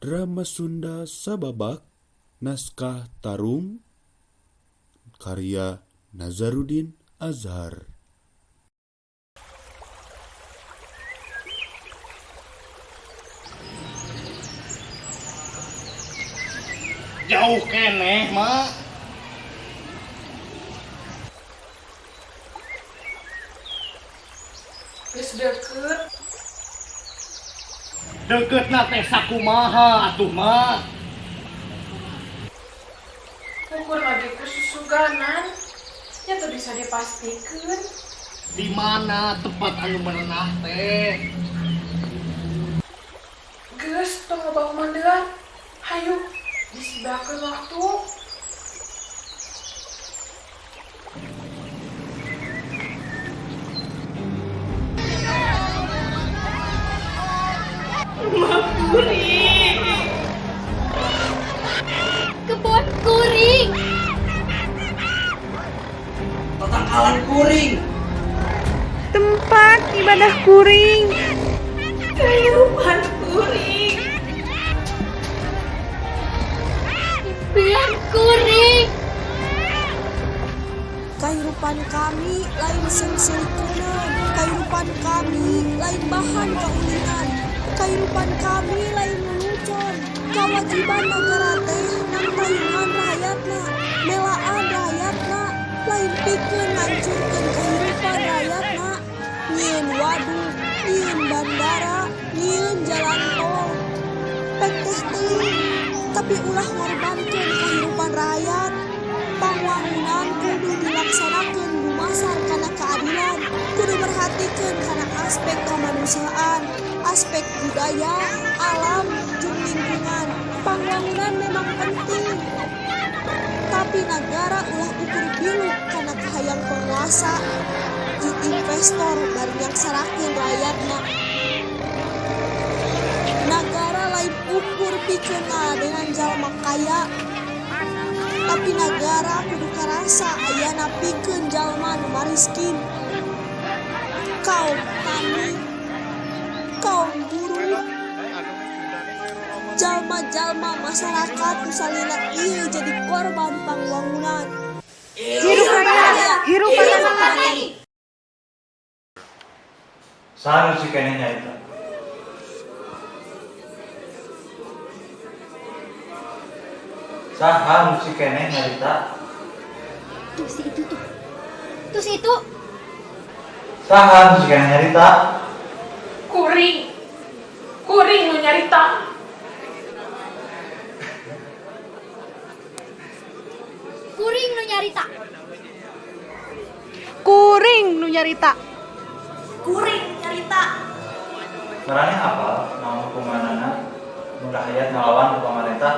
Drama Sunda Sababak Naskah Tarung karya Nazaruddin Azhar. Jauh keneh, Mak. Geus deukeut. Deukeutna teh sakumaha atuh, Mak? Ukur lagi ku susuganan. Nya teu bisa dipastikeun. Di mana tempat anu merenah teh? Geus tong loba kumandean. Hayu, disibakeun waktu. Kebon kuring. Tatangkalan kuring. Tempat ibadah kuring. Kehidupan kuring. Impian kuring. Kahirupan kami lain seungseurikeun, kahirupan kami lain bahan kaulinan, kahirupan kami lain lelucon. Kawajiban nagara teh nangtayungan rahayatna, melaan rahayatna, lain pikeun ngancurkeun kahirupan rahayatna. Nyieun waduk, nyieun bandara, nyieun jalan tol. Pek teh teuing, tapi ulah ngorbankeun kahirupan rakyat. Pangwangunan kudu dilaksanakeun dumasar kana keadilan, kudu merhatikeun kana aspek kemanusiaan, aspek budaya, alam, jeung lingkungan. Pangwangunan memang penting, tapi nagara ulah ukur biluk kana kahayang penguasa jeung investor bari nyangsarakeun rakyatna. Nagara lain ukur pikeun ngaladenan jalma kaya, tapi nagara kudu karasa ayana pikeun jalma nu mariskin, kaum tani, kaum buruh, jalma-jalma masyarakat nu salila ieu jadi korban pangwangunan. Hirup madani, hirup madani. Saha nu si keneh nyarita? Saha nu si keneh nyarita? Tuh si itu tuh. Tuh si itu. Saha nu si keneh nyarita? Kuring. Kuring nu nyarita. Kuring nu nyarita. Kuring nu nyarita. Kuring nyarita. Maraneh apal naon hukumanana mun rahayat ngalawan ka pamarentah?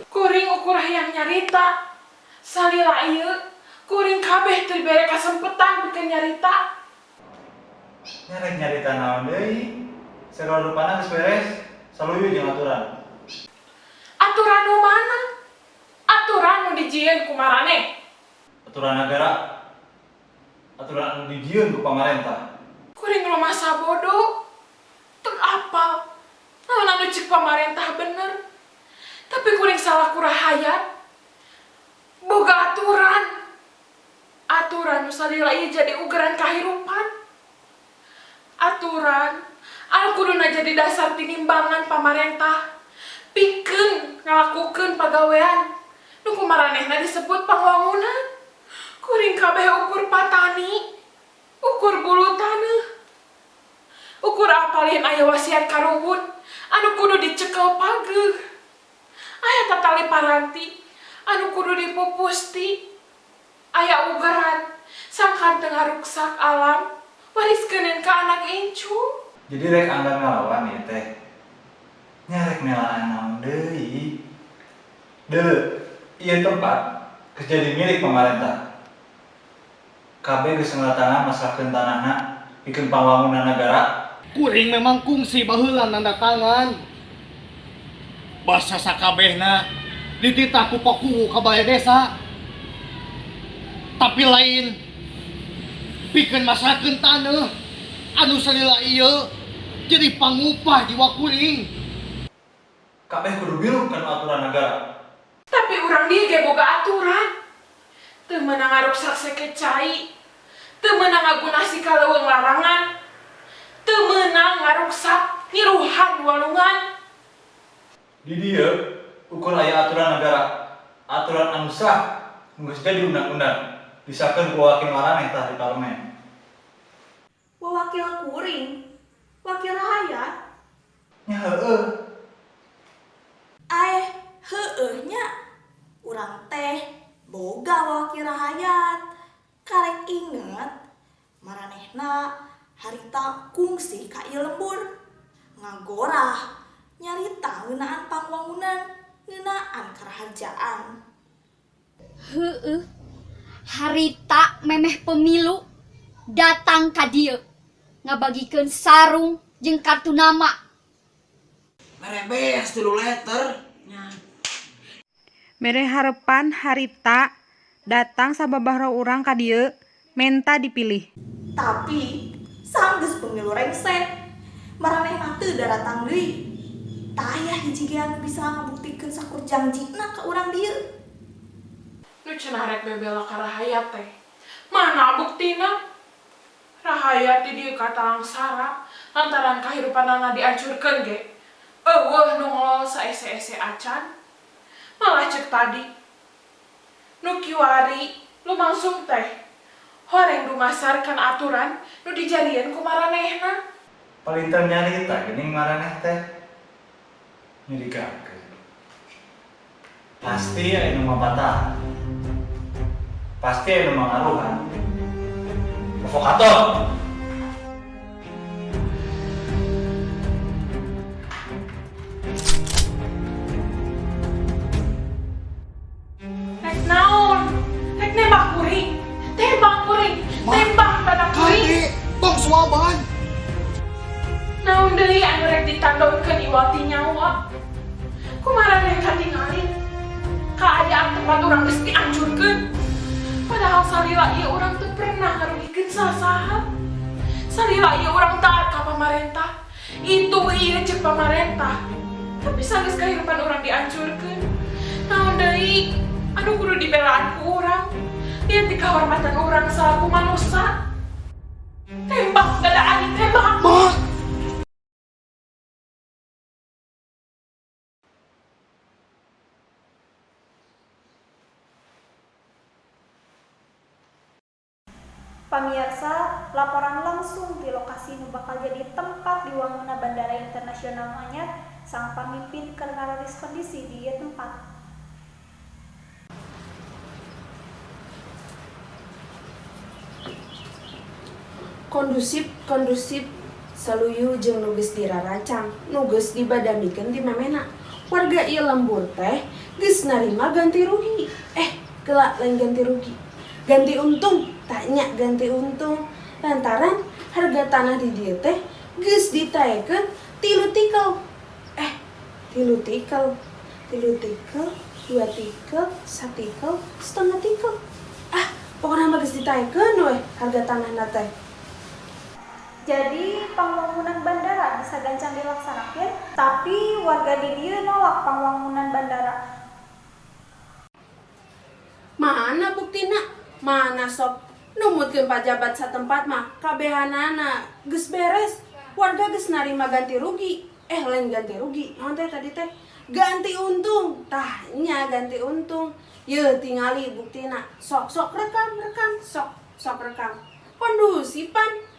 Kuring ukur hayang nyarita. Salila ieu, kuring kabeh teu dibere kasempetan pikeun nyarita. Nya rek nyarita naon deui? Sagala rupana geus beres, saluyu jeung aturan. Aturan nu mana? Aturan nu dijieun ku maraneh. Aturan nagara, aturan anu dijieun ku pamarentah. Kuring rumasa bodoh. Teu apal naon anu cek pamarentah bener. Tapi kuring salaku rahayat boga aturan. Aturan nu salila ieu jadi ugeran kahirupan. Aturan anu kuduna jadi dasar tinimbangan pamarentah pikeun ngalakukeun pagawean nu ku maranehna disebut pangwangunan. Kuring kabeh ukur patani, ukur bulu taneuh, ukur apalin aya wasiat karuhun anu kudu dicekel pageuh. Aya tatali paranti anu kudu dipupusti. Aya ugeran sangkan teu ngaruksak alam wariskeun ka anak incu. Jadi rek anggar ngalawan ieu teh. Nya rek melaan naon deui? Deuleu, ieu tempat geus jadi milik pamarentah. Kabeh geus ngalatangan masrahkeun tanahna pikeun pangwangunan nagara. Kuring memang kungsi baheula nanda tangan. Basa sakabehna dititah ku Pakuwu ka balai desa. Tapi lain pikeun masrahkeun taneuh anu salila ieu jadi pangupah jiwa kuring. Kabeh kudu milu kana aturan negara. Tapi urang dieu ge boga aturan. Teu meunang ngaruksak seke cai. Teu meunang ngagunasi ka leuweung larangan. Teu meunang ngaruksak ngiruhan walungan. Di dieu ukur aya aturan negara, aturan anu sah nu geus jadi undang-undang, disahkeun ku wakil maraneh tah di parlemen. Wawakil kuring, wakil rahayat. Nya heueuh. Aeh, heueuh nya. Urang teh boga wakil rahayat. Karek inget maranehna harita kungsi ka ieu lembur. Ngagorah nyarita ngeunaan pangwangunan, ngeunaan karaharjaan. Heueuh. Harita memeh pemilu datang ka dieu ngabagikeun sarung jeung kartu nama. Mere beas 3 liter. Mere harepan harita datang sababaraha urang ka dieu menta dipilih. Tapi sanggeus pemilu rengse, maranehna teu daratang deui. Taya hiji ge anu bisa ngabuktikeun sakur jangjina ka urang dieu. Nu cenah rek bebela ka rahayat teh. Mana buktina? Rahayat di dieu katalangsara lantaran kahirupanana diancurkeun ge. Eueuh nu ngolol saese-ese acan. Malah cek tadi. Nu kiwari lumangsung teh. Horeng dumasarkan aturan nu dijarieun ku maranehna. Palinter nyarita geuning maraneh teh. Nyurigakeun. Pasti aya nu mapatah. Pasti aya nu mangaruhan. Provokator. Rek naon? Rek nembak kuring. Tembak kuring. Tembak badak kuring. Kade, tong suaban. Naon deui anu rek ditandonkeun iwal ti nyawa? Kumaraneh katingali? Kaayaan tempat urang geus diancurkeun. Padahal salila ieu urang teu pernah ngarugikeun saha-saha. Salila ieu urang taat ka pamarentah. Itu ieu cek pamarentah. Tapi sanggeus kahirupan urang diancurkeun. Naon deui anu kudu dibelaan ku urang? Lihat di kehormatan urang selaku manusia. Tembak dada adi, tembak. Ma! Pamirsa, laporan langsung di lokasi nu bakal jadi tempat diwangunna Bandara Internasional nu anyar, sang pamimpin keur ngaroris kondisi di ieu tempat. Kondusif kondusif saluyu jeung nu geus dirarancang, nu geus dibadamikeun ti memehna. Warga ieu lembur teh geus narima ganti rugi. Kelak lain ganti rugi. Ganti untung, tanya ganti untung. Lantaran harga tanah di dieu teh geus ditaekeun 3 tikel. 3 tikel. 3 tikel, 2 tikel, 1 tikel, setengah tikel. Ah, pokokna mah geus ditaekeun weh harga tanahna teh. Jadi pangwangunan bandara bisa gancang dilaksanakeun, tapi warga di dieu nolak pangwangunan bandara. Mana buktina? Mana sok numutkeun pajabat satempat mah kabehanana geus beres. Warga geus narima ganti rugi. Lain ganti rugi. Naon teh tadi teh? Ganti untung. Tah nya ganti untung. Yeuh tingali buktina. Sok sok rekam rekam sok sok rekam. Kondusipan.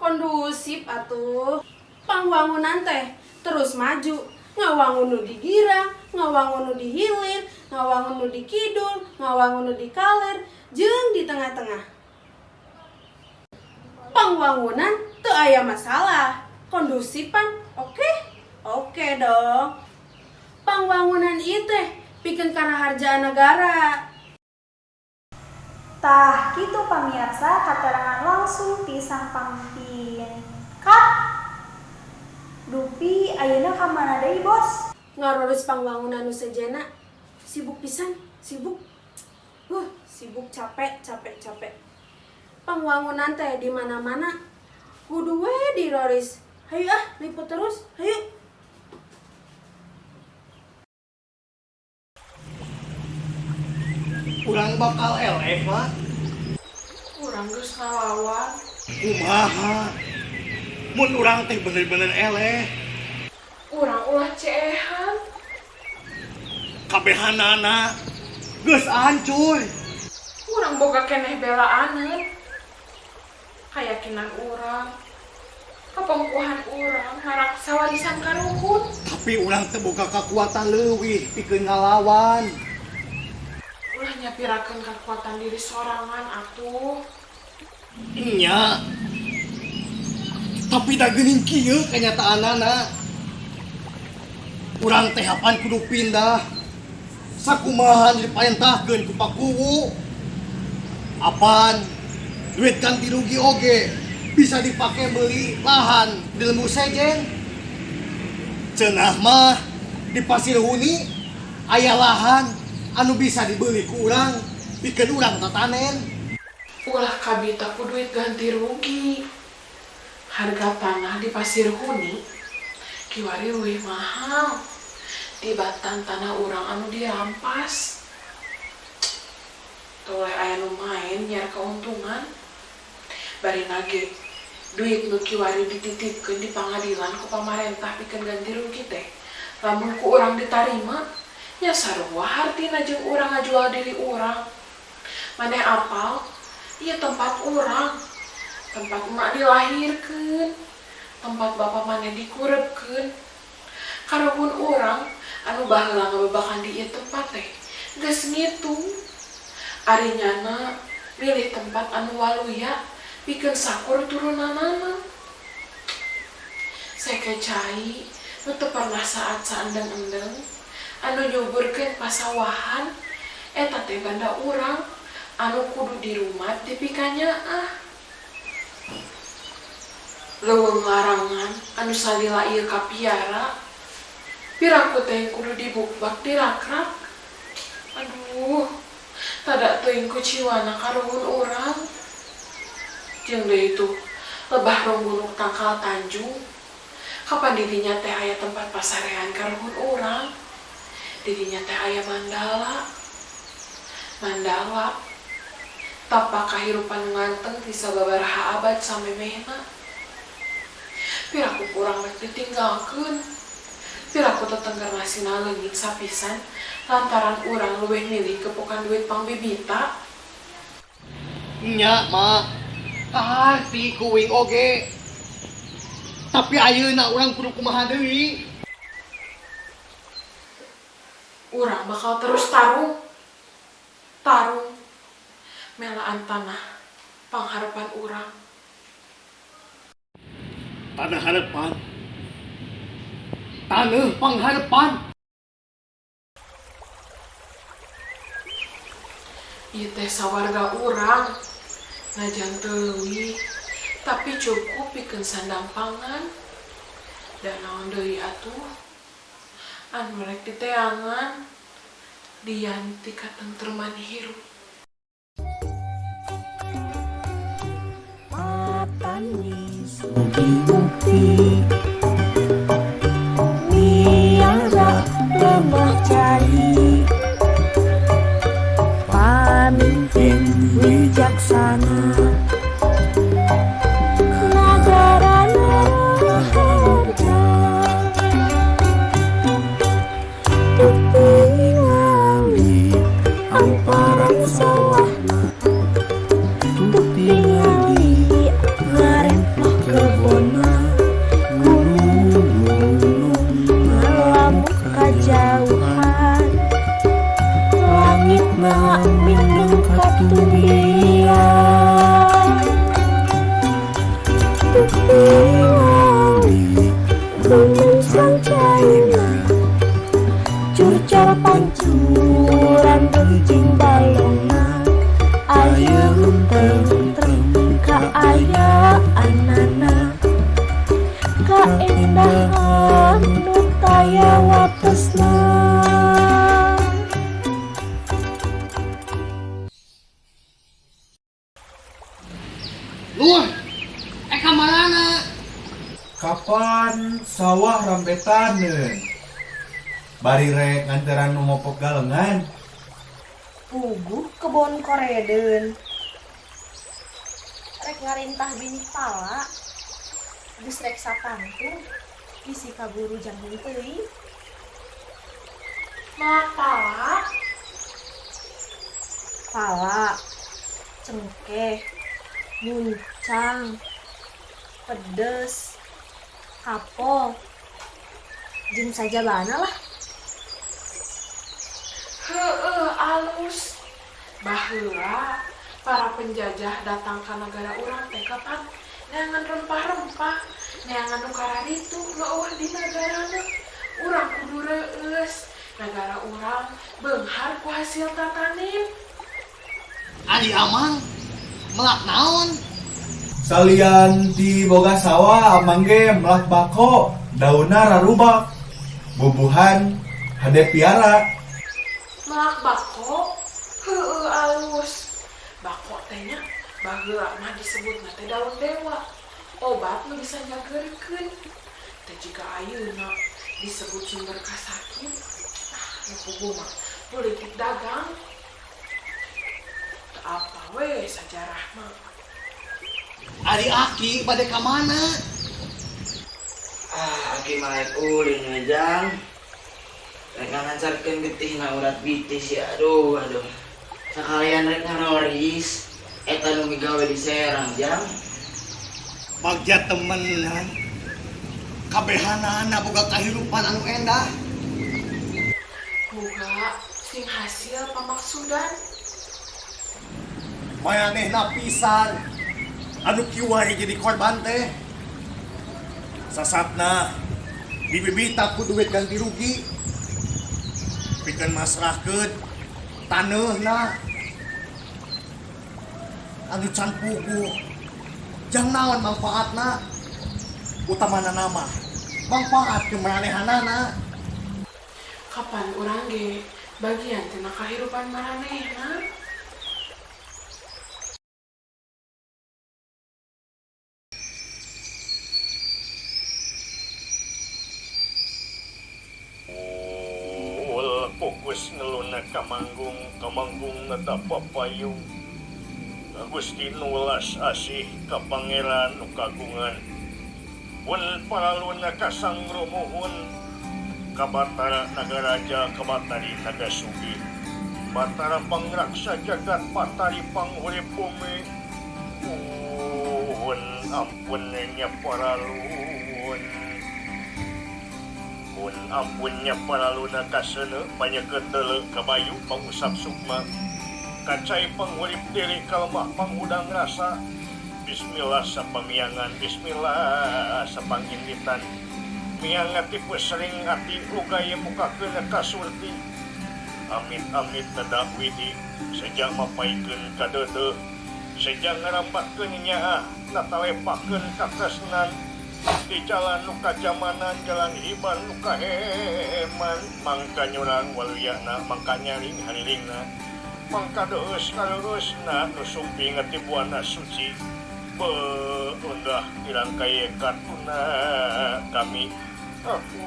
Kondusif atuh. Pangwangunan teh terus maju. Ngawangun nu di girang, ngawangun nu di hilir, ngawangun nu di kidul, ngawangun nu di kaler, jeung di tengah-tengah. Pangwangunan teu aya masalah. Kondusipan oke? Oke dong. Pangwangunan ieu teh pikeun karaharjaan negara. Tah kitu pamirsa katerangan langsung ti sang pamimpin. Cut. Dupi ayeuna ka mana deui, Bos? Ngaroris pangwangunan nu sejenna sibuk pisan, sibuk. Sibuk capek, capek, capek. Pangwangunan teh di mana-mana kudu we diroris. Hayu ah, liput terus, hayu. bakal eleh, Mak. Urang geus ngalawan. Kumaha? Mun urang teh bener-bener eleh. Urang ulah ceehan. Kabehanana geus hancur. Urang boga keneh belaaneun. Kayakinan urang, kapongkohan urang ngaraksa warisan karuhun. Tapi urang teh boga kakuatan leuwih pikeun ngalawan. Ulah nyapirakeun kakuatan diri sorangan atuh. Nya. Tapi da geuning kieu kanyataanana. Urang teh apan kudu pindah. Sakumaha diparentahkeun ku Pak Kuwu. Apan duit ganti rugi oge bisa dipake beli lahan di lembur sejen. Cenah mah di Pasir Huni aya lahan anu bisa dibeli ku urang pikeun urang tatanen. Ulah kabita ku duit ganti rugi. Harga tanah di Pasir Huni kiwari leuwih mahal tibatan tanah urang anu dirampas. Toleh aya nu main nyiar keuntungan. Bari nage duit nu kiwari dititipkeun di pangadilan ku pamarentah pikeun ganti rugi teh. Lamun ku urang ditarima, nya sarua hartina jeung urang ngajual diri urang. Maneh apal? Ieu tempat urang. Tempat emak dilahirkeun, tempat bapak maneh dikurebkeun. Karuhun urang anu baheula ngabebakan di ieu tempat teh geus ngitung. Ari nyana milih tempat anu waluya pikeun sakur turunanana. Seke cai nu teu pernah saat saendeng-endeng anu nyuburkeun pasawahan eta teh banda urang anu kudu dirumat dipikanyaah. Leuweung larangan anu salila ieu kapiara piraku teh kudu dibukbak dirakrap. Aduh, tada teuing kuciwana karuhun urang. Jeung deui tuh lebah ronggunuk tangkal tanjung. Kapan dirinya teh aya tempat pasarean karuhun urang? Dirinya teh aya mandala. Mandala tapak kahirupan nganteng ti sababaraha abad samemehna. Piraku kurang rek ditinggalkeun. Piraku tetengger nasina leungit sapisan lantaran urang leuwih milih gepokan duit pangbibita. Nya, Mak. Kaharti ku uing oge. Tapi ayeuna urang kudu kumaha deui? Urang bakal terus tarung. Tarung melaan tanah pangharapan urang. Tanah harapan. Tanah pangharapan. Ieu teh sawarga urang. Najan teu leuwih, tapi cukup pikeun sandang pangan. Da naon deui atuh? Anu rek diteangan dian ti katentreman hirup. Bukti miara lemah cai, pamimpin wijaksana, nagara raharja, tingali amparan sawahna, tingali ngarempah kebonna, gunung-gunung ngalamuk kajauhan, langitna mindeng katumbian, tingali gunung sangcaina, curcor pancuran beujing balongna, ayem tentrem kaayaanana, kaendahan nu taya watesna. Lur, ka marana? Kapan sawah rambetaneun? Bari rek nganteran nu mopok galengan. Puguh kebon koredeun. Rek ngarintah binih pala. Geus rek satangtung bisi kaburu jangkung teuing. Melak pala? Pala, cengkeh, muncang, pedes, kapol, jeung sajabana lah. Heeh, alus. Baheula para penjajah datang ka negara urang teh kapan neangan rempah-rempah, neangan nu kararitu nu euweuh di nagarana. Urang kudu reueus, nagara urang beunghar ku hasil tatanen. Ari Amang melak naon? Salian ti boga sawah amang ge melak bako, daunna rarubak. Bubuhan hade piara. Melak bako? Heueuh alus. Bako teh nya baheula mah disebutna teh daun dewa. Obat nu bisa nyageurkeun. Teh jiga ayeuna disebut sumber kasakit. Ah, nu puguh mah politik dagang. Teu apa we sajarah mah. Ari Aki bade ka mana? Ah, Aki mah rek ulin we Jang. Rek ngalancarkeun getihna urat bitis ya. Aduh, aduh. Sakalian rek ngaroris eta nu migawe di Serang, Jang. Bagja temenan. Kabehanana boga kahirupan anu endah. Muga sing hasil pamaksudan. Mayanehna pisan. Anu kiwari jadi korban teh. Sasatna dibibita ku duit ganti rugi. Pikeun masrahkeun taneuhna. Anu can puguh. Jang naon manfaatna? Utamana nama manfaat ke maranehanana. Kapan urang ge bagian tina kahirupan maranehna? Fokus ngeluna kamanggung, kamanggung neta papayung. Gusti nulas asih ka pangeran nu kagungan. Pun paraluna ka Sang Rumuhun, ka Batara Nagaraja, ka Batari Nagasugi. Batara pangraksa jagat, Batari panghurip bumi. Pun ampun nya paralun. Pun ampunnya paraluna kaseuneu panyekeut deuleu kabayu pangusap sukma. Kacai panghurip diri kalemah panghudang rasa. Bismillah sapamiangan, bismillah sapanginditan. Miang tipe sering ati ugaya mukakeun kasurti. Amit-amit nedak widi, sejak mapaikeun kadeudeuh, sejak ngarambatkeun nyaah, natalepakeun kakesnan. Di jalan nu kajamanan, jalan hibar nu kaheman, mangka nyurang waluyana, mangka nyaring hariringna, mangka deus kaleusna nu sumping ti buana suci. Beundah dirangkai katuna kami. Aku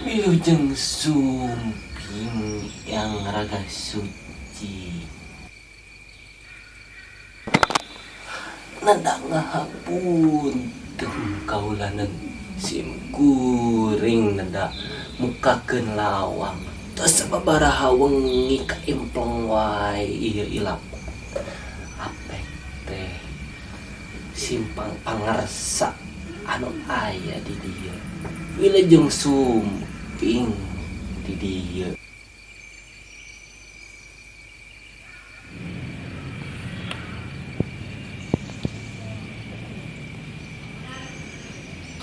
Wilujeng sumping yang raga suci. Nanda ngahapunten kaulanan sim kuring nanda mukakeun lawang. Tos sababaraha wengi kaimplong wae ieu ilap. Apek teh simpang pangarsa anu aya di dieu. Wilujeng sumping di dieu.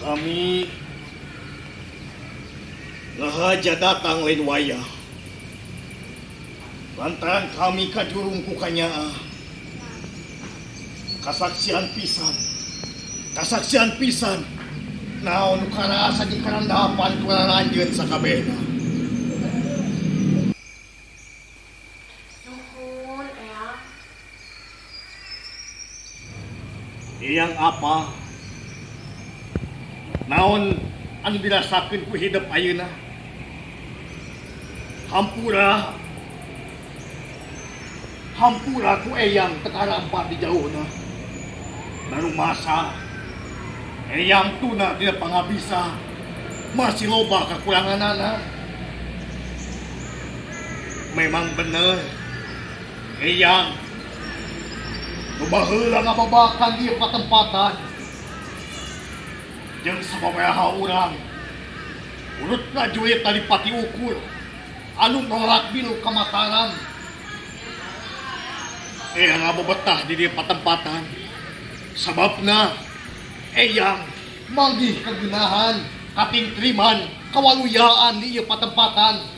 Kami ngahaja datang lain wayah. Lantaran kami kajurung ku kanyaah. Kasaksian pisan. Kasaksian pisan. Naon nu karasa jeung karandapan ku laranjeun sakabehna. Nuhun, Eyang. Eyang apa? Naon anu dirasakeun ku hidep ayeuna? Hampura. Hampura ku eyang teu karampa di jauhna. Narumasa eyang tuna dina pangabisa masih loba kakuranganana. Memang bener eyang nu baheula ngababakan ieu patempatan jeung sababaraha urang urut prajurit Adipati Ukur anu nolak milu ka Mataram. Eyang ngabebetah di dieu patempatan sababna eyang manggih kagunahan katingtriman kawaluyaan di ieu patempatan.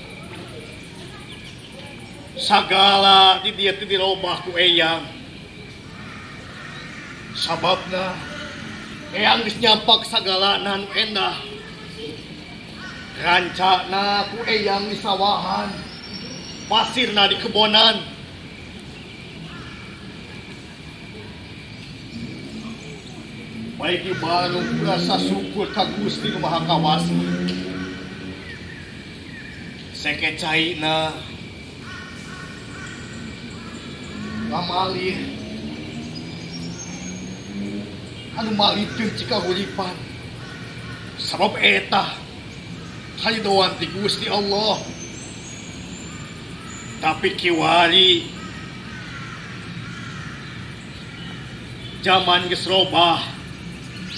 Sagala di dieu teh dirobah ku eyang sababna eyang geus nyampak sagalana nu endah. Rancana ku eyang di sawahan, pasirna di kebonan. Baik di Bandung rasa syukur ka Gusti Nu Maha Kawasa. Seke caina ngamalih anu malitkeun cikahuripan sabab eta karidoan ti Gusti Allah. Tapi kiwari zaman geus robah,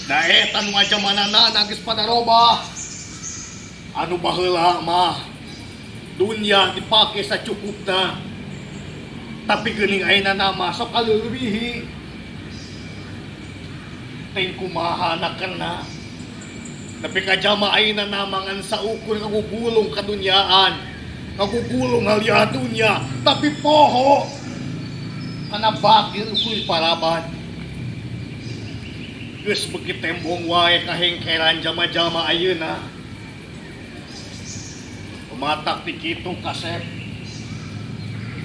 da eta nu ngajamanana geus pada robah. Anu baheula mah dunya dipake sacukupna, tapi geuning ayeuna mah sok kaleulebihi. Teuing kumaha na kena nepi ka jama ayeuna mah ngan saukur ngagugulung kadunyaan, ngagugulung ngaliah dunya, tapi poho kana bagir ukur paraban. Geus beuki tembong wae kahengkeran jama-jama ayeuna. Matak ti kitu kasep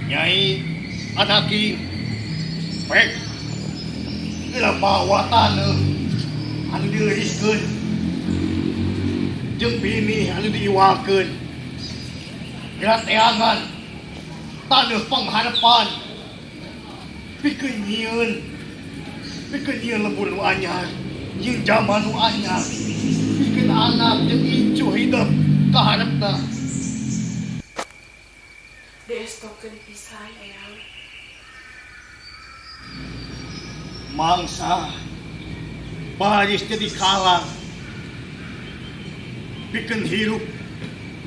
nyai anaki pek geura bawa taneuh anu dileuhiskeun jeung bini anu diiwalkeun. Geura teangan taneuh pangharepan pikeun nyieun lembur nu anyar jeung jaman nu anyar, pikeun anak jeung incu hidup kaharepna. Diestokeun pisan eyang. Mangsa baris jadi kalang pikeun hirup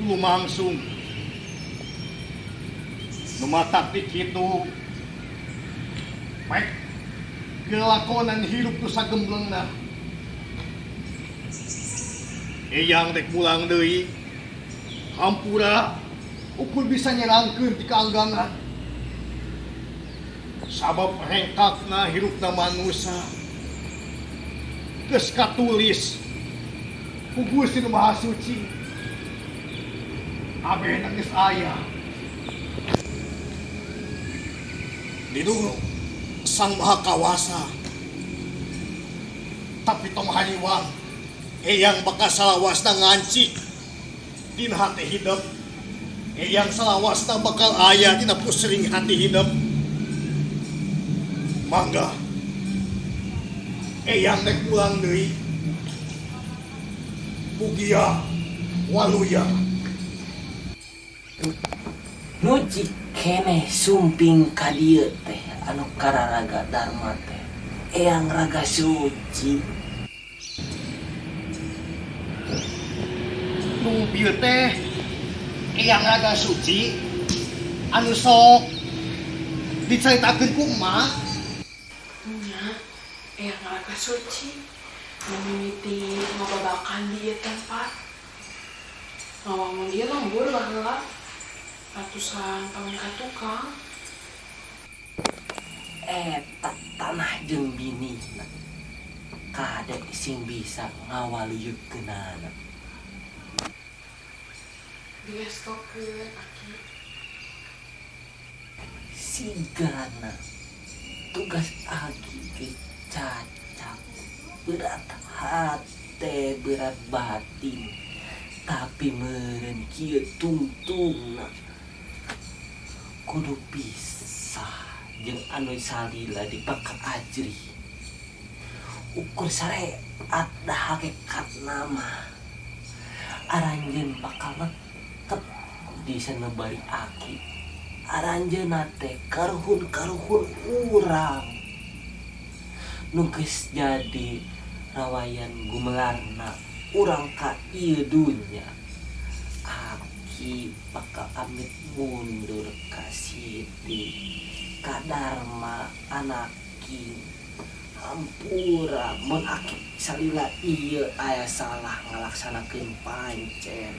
lumangsung. Nu matak ti kitu pek gelakonan hirup nu sagemblengna. Eyang rek mulang deui hampura ukur bisa nyerangkeun ti kaanggangan. Sabab rengkakna hirupna manusa geus katulis ku Gusti Nu Maha Suci. Kabehna geus aya dinu Sang Maha Kawasa. Tapi tong hariwang eyang bakal salawasna ngancik dina hate hidup. Eyang salawasna bakal aya dina pusring hati hidup. Mangga eyang rek pulang deui. Mugia waluya. Nuji keneh sumping ka dieu teh anu kararaga Dharma teh eyang raga suci. Nu bieu teh eyang raga suci anu sok dicaritakeun ku emak. Nya eyang raga suci mimiti ngababakan di ieu tempat. Ngawangun ieu lembur baheula ratusan tahun ka tukang. Eta tanah jeung binina kade sing bisa ngawaluyeukeunana. Diestokeun aki. Sigana tugas agi ge cacap. Berat hate, berat batin, tapi meureun kieu tungtungna kudu pisah jeung anu salila dipaka ajri. Ukur syariat da hakikatna mah aranjeun bakal netep di sanubari aki. Aranjeunna teh karuhun-karuhun urang nu geus jadi rawayan gumelarna urang ka ieu dunya. Aki bakal amit mundur ka Siti, ka Dharma, anaki. Hampura mun aki salila ieu aya salah ngalaksanakeun pancen.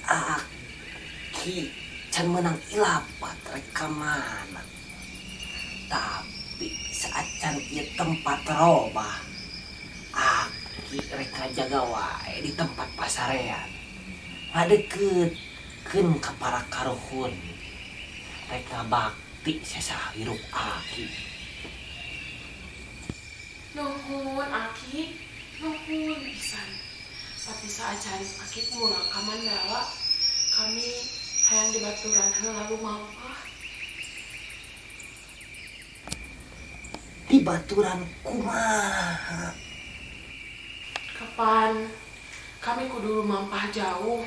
Aki can meunang ilapat rek ka mana. Tapi saacan ieu tempat robah, aki rek ngajaga wae di tempat pasarean. Ngadeukeutkeun ka para karuhun. Rek ngabakti sesa hirup aki. Nuhun aki, nuhun pisan. Tapi saacan aki pulang ka Mandala, kami hayang dibaturan heula lumampah. Dibaturan kumaha? Kapan kami kudu lumampah jauh.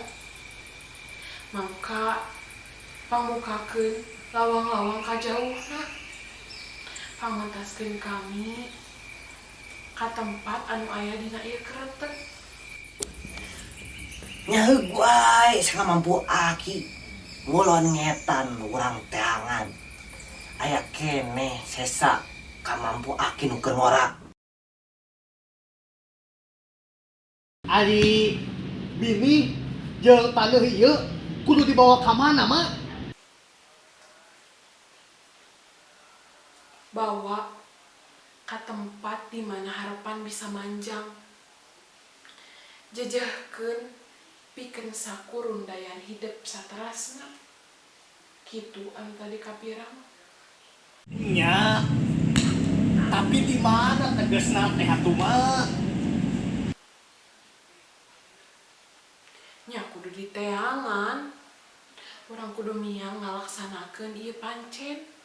Mangka pangmukakeun lawang-lawang ka jauhna. Pangmentaskeun kami ka tempat anu aya dina ieu kretek. Nya heug wae sakamampu aki ngulon ngetan urang teangan. Aya keneh sesa kamampu aki nu keur ngora. Ari bini jeung taneuh ieu kudu dibawa ka mana, Mak? Bawa ka tempat di mana harepan bisa manjang. Jejehkeun pikeun sakur rundayan hidep saterasna. Kitu anu tadi kapirang. Nya, tapi di mana tegesna teh atuh mah? Nya kudu diteangan. Urang kudu miang ngalaksanakeun ieu pancen.